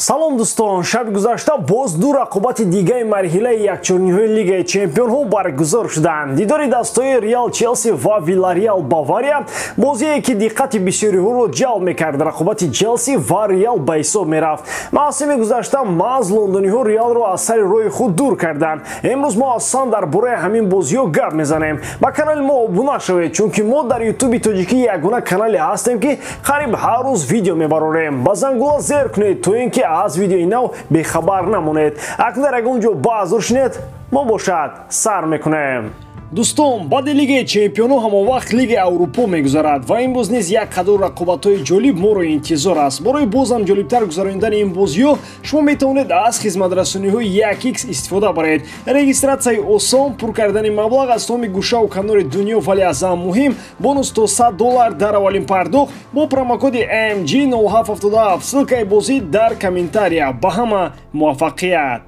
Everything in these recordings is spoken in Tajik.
Салом дӯстон, шаби гузашта боз ду рақобати дигаи марҳилаи якчорниҳои Лигаи Чемпионҳо баргузор шуданд. Дидори дастҳои Реал Челси ва Вилареал Бавария, бозие ки диққати бисёриҳоро ҷалб мекард, рақобати Челси ва Реал ба ҳисоб мерафт. Мавсими гузашта маҳз лондониҳо Реалро аз сари роҳи худ дур карданд. Имрӯз мо асосан дар бораи ҳамин бозиҳо гап мезанем. Ба канали мо обуна шавед, чунки мо дар Ютуби тоҷикӣ ягона канале ҳастем, ки қариб ҳар рӯз видео мебарорем. Ба зангула зер кунед, то ин ки аз видеои нав бехабар намонед. Акнун дар ягон ҷо баъзур шинед, мо бошад сар мекунем. Дӯстон, баъди Лигаи Чемпионҳо ҳамон вақт Лигаи Аврупо мегузарад ва имрӯз низ як қадор рақобатҳои ҷолиб моро интизор аст. Барои бозам ҷолибтар гузаронидани ин бозиҳо шумо метавонед аз хизматрасониҳои 1x истифода баред. Регистратсияи осон, пур кардани маблағ аз томи гӯшаву канори дунё, вале аз ҳам муҳим бонус то $100 дар аввалин пардохт бо промокоди MG0777. Ссылкаи бозӣ дар комментария. Ба ҳама муваффақият!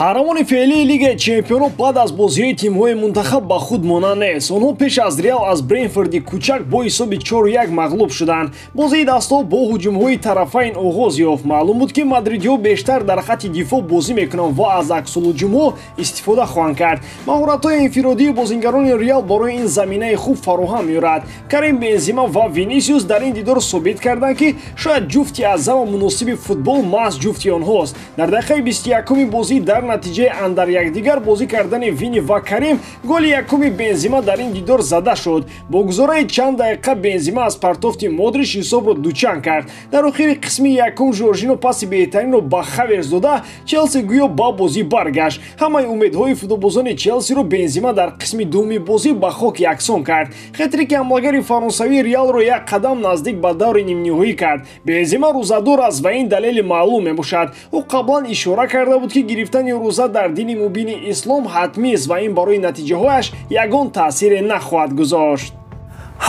Қаҳрамони феълии Лигаи Чемпионҳо баъд аз бозиҳои тимҳои мунтахаб ба худ монанд нест. Онҳо пеш аз Реал аз Бренфорди кӯчак бо ҳисоби 4-1 мағлуб шуданд. Бозии дастҳо бо ҳуҷумҳои тарафайн оғоз ёфт. Маълум буд, ки мадридиҳо бештар дар хатти дифоъ бозӣ мекунанд ва аз аксулҳуҷумҳо истифода хоҳанд кард. Маҳоратҳои инфиродии бозингарони Реал барои ин заминаи хуб фароҳам меорад. Карим Бензима ва Винисиус дар ин дидор собит карданд, ки шояд ҷуфти аз ҳама муносиби футбол маҳз ҷуфти онҳост. Дар дақиқаи 21-уми бозӣ дар натиҷаи андар якдигар бозӣ кардани Вини ва Карим голи якуми Бензима дар ин дидор зада шуд. Бо гузораи чанд дақиқа Бензима аз партофти Модрич ҳисобро дучанд кард. Дар охири қисми якум Жоржино паси беҳтаринро ба Хаверс дода, Челси гӯё ба бозӣ баргашт. Ҳамаи умедҳои футболбозони Челсиро Бензима дар қисми дуввуми бозӣ ба хок яксон кард. Хетрики ҳамлагари фаронсавии Реалро як қадам наздик ба даври нимниҳоӣ кард. Бензима рӯзадор аст ва ин далели маълум мебошад. Ӯ қаблан ишора карда буд, ки гирифтани рӯза дар дини мубини ислом ҳатмист ва ин барои натиҷаҳояш ягон таъсире нахоҳад гузошт.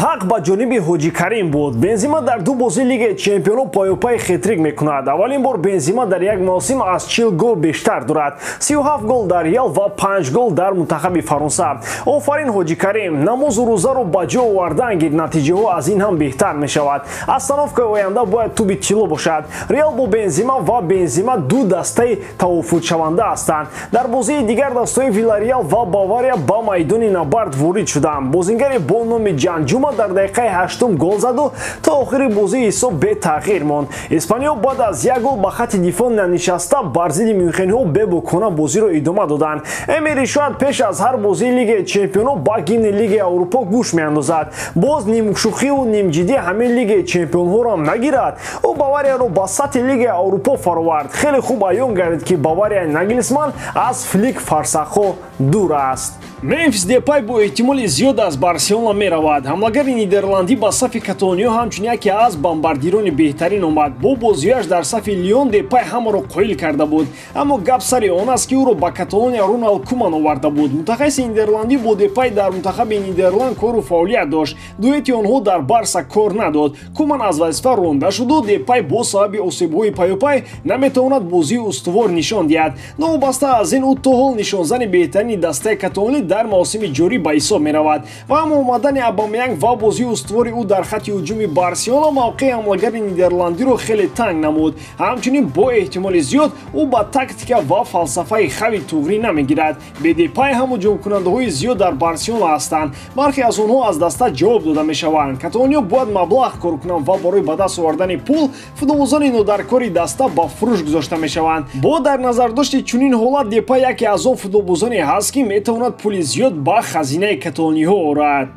Ҳақ ба ҷониби Ҳоҷи Карим буд. Бензима дар ду бозии Лигаи Чемпионҳо паёпай хетрик мекунад. Аввалин бор Бензима дар як мавсим аз 40 гол бештар дорад. 37 гол дар Реал ва 5 гол дар мунтахаби Фаронса. Офарин, Ҳоҷи Карим, намозу рӯзаро ба ҷо овардан гир, натиҷаҳо аз ин ҳам беҳтар мешавад. Остановкаи оянда бояд туби тилло бошад. Реал бо Бензима ва Бензима ду дастаи тавофуқшаванда ҳастанд. Дар бозии дигар дастҳои Вилареал ва Бавария ба майдони набард ворид шуданд. Бозингари бо номи Ҷанҷума дар дақиқаи 8 гол заду то охири бозии ҳисоб бетағйир монд. Испаниё баъд аз як гол ба хатти дифоъ нанишаста бар зидди мюнхенҳо бебокона бозиро идома доданд. Эмери шояд пеш аз ҳар бозии Лигаи Чемпионҳо ба гимни Лигаи Аврупо гӯш меандозад. Боз нимшӯхиву нимҷиддӣ ҳамин Лигаи Чемпионҳоро нагирад. Ӯ Баварияро ба сатҳи Лигаи Аврупо фаровард. Хеле хуб аён гардид, ки Баварияи Нагелсман аз Флик фарсахҳо дур аст. Мемфис Депай бо эҳтимоли зиёд аз Барселона меравад. Ҳамлагари нидерландӣ ба сафи каталониё ҳамчун яке аз бомбардирони беҳтарин омад. Бо бозиҳояш дар сафи Лион Депай ҳамаро қоил карда буд. Аммо гап сари он аст, ки ӯро ба Каталония Роналд Куман оварда буд. Мутахассиси нидерландӣ бо Депай дар мунтахаби Нидерланд кору фаъолият дошт. Дуэти онҳо дар Барса кор надод. Куман аз вазифа ронда шуду Депай бо сабаби осебҳои паёпай наметавонад бозии устувор нишон диҳад. Новобаста аз ин, ӯ то ҳол нишонзани беҳтарини дастаи каталонӣ дар мавсими ҷорӣ ба ҳисоб меравад. Ва аммо омадани Абамеянг ва бозии устувори ӯ дар хатти ҳуҷуми Барселона мавқеи ҳамлагари нидерландиро хеле танг намуд. Ҳамчунин бо эҳтимоли зиёд ӯ ба тактика ва фалсафаи Хави туғрӣ намегирад. Бе Депай ҳам ҳуҷумкунандаҳои зиёд дар Барселона ҳастанд. Бархе аз онҳо аз даста ҷавоб дода мешаванд. Каталониё бояд маблағ кор кунанд ва барои ба даст овардани пул футболбозони нодаркори даста ба фурӯш гузошта мешаванд. Бо дар назардошти чунин ҳолат Депай яке аз он футболбозоне ҳаст, ки метавонад пули зиёд ба хазинаи каталониҳо орад.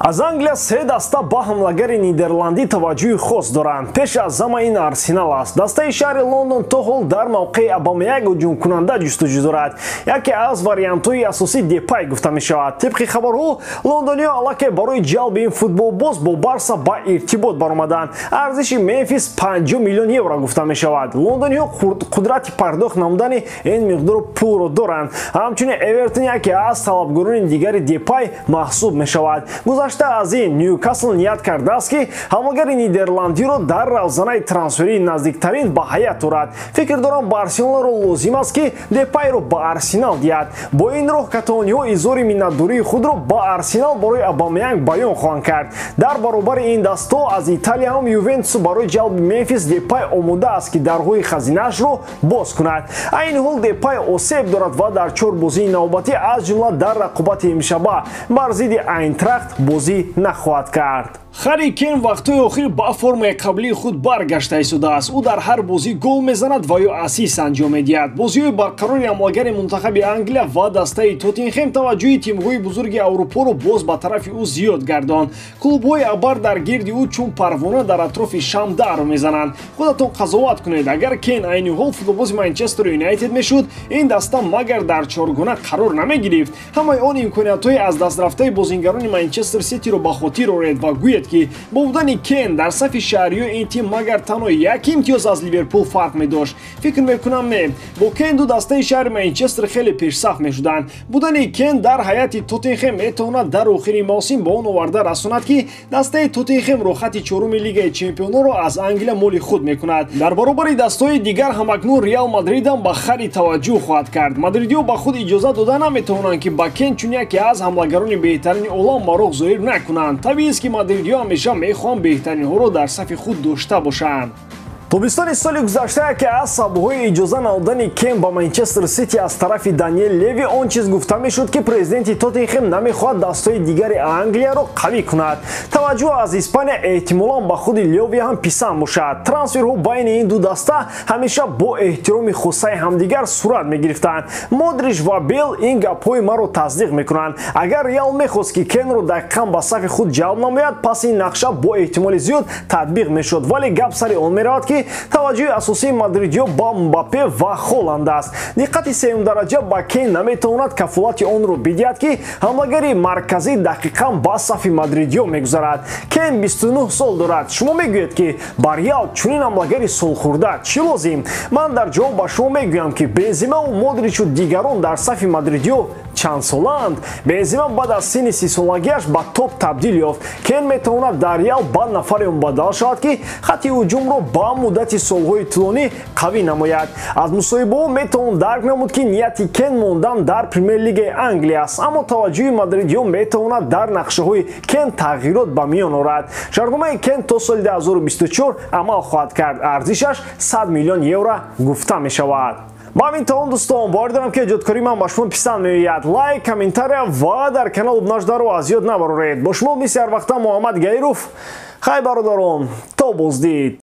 Аз Англия се даста ба ҳамлагари нидерландӣ таваҷҷӯҳи хос доранд. Пеш аз ҳама ин Арсенал аст. Дастаи шаҳри Лондон то ҳол дар мавқеи Абамеяг ҳуҷумкунанда ҷустуҷӯ дорад. Яке аз вариантҳои асосӣ Депай гуфта мешавад. Тибқи хабарҳо, лондониҳо аллакай барои ҷалби ин футболбоз бо Барса ба иртибот баромаданд. Арзиши Мемфис 50 миллион евро гуфта мешавад. Лондониҳо қудрати пардохт намудани ин миқдору пулро доранд. Ҳамчунин Эвертон яке аз талабгорони дигари Депай маҳсуб мешавад. Гузашта аз ин, Ньюкасл ният кардааст, ки ҳамлагари нидерландиро дар равзанаи трансферии наздиктарин ба ҳайат орад. Фикр дорам, Барселонаро лозим аст, ки Депайро ба Арсенал диҳад. Бо ин роҳ каталониҳо изҳори миннатдории худро ба Арсенал барои Обамеянг баён хоҳанд кард. Дар баробари ин дастҳо аз Италия ҳам Ювентус барои ҷалби Мемфис Депай омода аст, ки дарҳои хазинаашро боз кунад. Айни ҳол Депай осеб дорад ва дар 4 бозии навбатӣ, аз ҷумла дар рақобати имшаба бар зидди Айнтрахт, бозӣ нахоҳад кард. Харри Кен вақтҳои охир ба формаи қаблии худ баргашта истодааст. Ӯ дар ҳар бозӣ гол мезанад ва ё ассист анҷом медиҳад. Бозиҳои барқарори ҳамлагари мунтахаби Англия ва дастаи Тоттенхем таваҷҷӯҳи тимҳои бузурги Аврупоро боз ба тарафи ӯ зиёд гардонд. Клубҳои абар дар гирди ӯ чун парвона дар атрофи шам дару мезананд. Худатон қазоват кунед: агар Кен айни ҳол футболбози Манчестер Юнайтед мешуд, ин даста магар дар чоргуна қарор намегирифт? Ҳамаи он имкониятҳои аз дастрафтаи бозингарони Манчестер Ситиро ба хотир оред ва гӯед, ки бо будани Кен дар сафи шаҳриёи ин тим магар танҳо як имтиёз аз Ливерпул фарқ медошт? Фикр мекунам, не. Бо Кен ду дастаи шаҳри Манчестер хеле пешсаф мешуданд. Будани Кен дар ҳайати Тоттенхем метавонад дар охири мавсим ба он оварда расонад, ки дастаи Тоттенхем роҳхати чоруми Лигаи Чемпионоро аз Англия моли худ мекунад. Дар баробари дастҳои дигар ҳамакнун Реал Мадридам ба Хари таваҷҷӯҳ хоҳад кард. Мадридиҳо ба худ иҷоза дода наметавонанд, ки ба Кен чун яке аз ҳамлагарони беҳтарини олам мароқ зоҳир накунанд. Табиист, ки мадридиҳо ҳамеша мехоҳанд беҳтаринҳоро дар сафи худ дошта бошанд. Тобистони соли гузашта яке аз сабабҳои иҷоза надодани Кен ба Манчестер Сити аз тарафи Даниэл Леви он чиз гуфта мешуд, ки президенти Тоттенхем намехоҳад дастҳои дигари Англияро қавӣ кунад. Таваҷҷӯҳ аз Испания эҳтимолан ба худи Леви ҳам писанд бошад. Трансферҳо байни ин ду даста ҳамеша бо эҳтироми хосаи ҳамдигар сурат мегирифтанд. Модрич ва Бел ин гапҳои маро тасдиқ мекунанд. Агар Реал мехост, ки Кенро дақиқан ба сафи худ ҷалб намояд, пас ин нақша бо эҳтимоли зиёд татбиқ мешуд. Вале гап сари он меравад, ки таваҷҷӯҳи асосии мадридиё ба Мбаппе ва Холанд аст. Диққати сеюмдараҷа ба Кен наметавонад кафолати онро бидиҳад, ки ҳамлагари марказӣ дақиқан ба сафи мадридиё мегузарад. Кен 29 сол дорад. Шумо мегӯед, ки ба Реал чунин ҳамлагари солхӯрда чӣ лозим? Ман дар ҷавоб ба шумо мегӯям, ки Бензимаву Модричу дигарон дар сафи мадридиё чанд солаанд. Бензима баъд аз синни 30-солагиаш ба топ табдил ёфт. Кен метавонад дар Реал ба нафаре мубаддал шавад, ки хатти ҳуҷумро ба муддати солҳои тӯлонӣ қавӣ намояд. Аз мусоҳибаҳо метавон дарк намуд, ки нияти Кен мондан дар Премер-лигаи Англия аст, аммо таваҷҷӯҳи мадридиён метавонад дар нақшаҳои Кен тағйирот ба миён орад. Шартномаи Кен то соли 2024 амал хоҳад кард. Арзишаш 100 миллион евро гуфта мешавад. Ба ҳамин таом, дӯстон, бовар дорам, ки эҷодкории ман ба шумо писанд меояд. Лайк, комментария ва дар канал обуна шударо аз ёд набароред. Бо шумо мисли ҳар вақта Муҳаммад Гаиров. Хай, бародарон, то боздид.